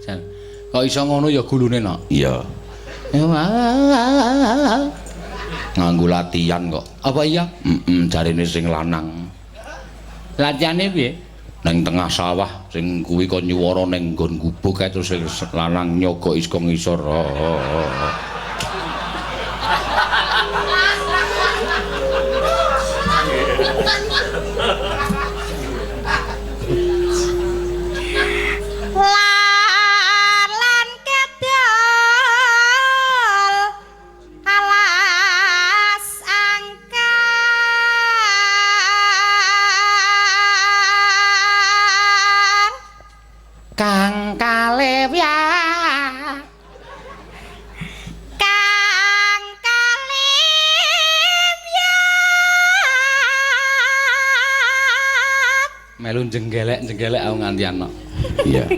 Jan. Kok iso ngono ya gulune, Nok? Iya. Nganggo latihan kok. Apa iya? Heeh, jarine sing lanang. Latihane piye? Neng tengah sawah sing kuwi kon nyuwara ning nggon gubuk kae terus sing lanang nyogoki saka ngisor. Lan kedol alas angkar Kang kalewyak kang kalewyak melu jenggelek-jenggelek aku nganti ana. Iya.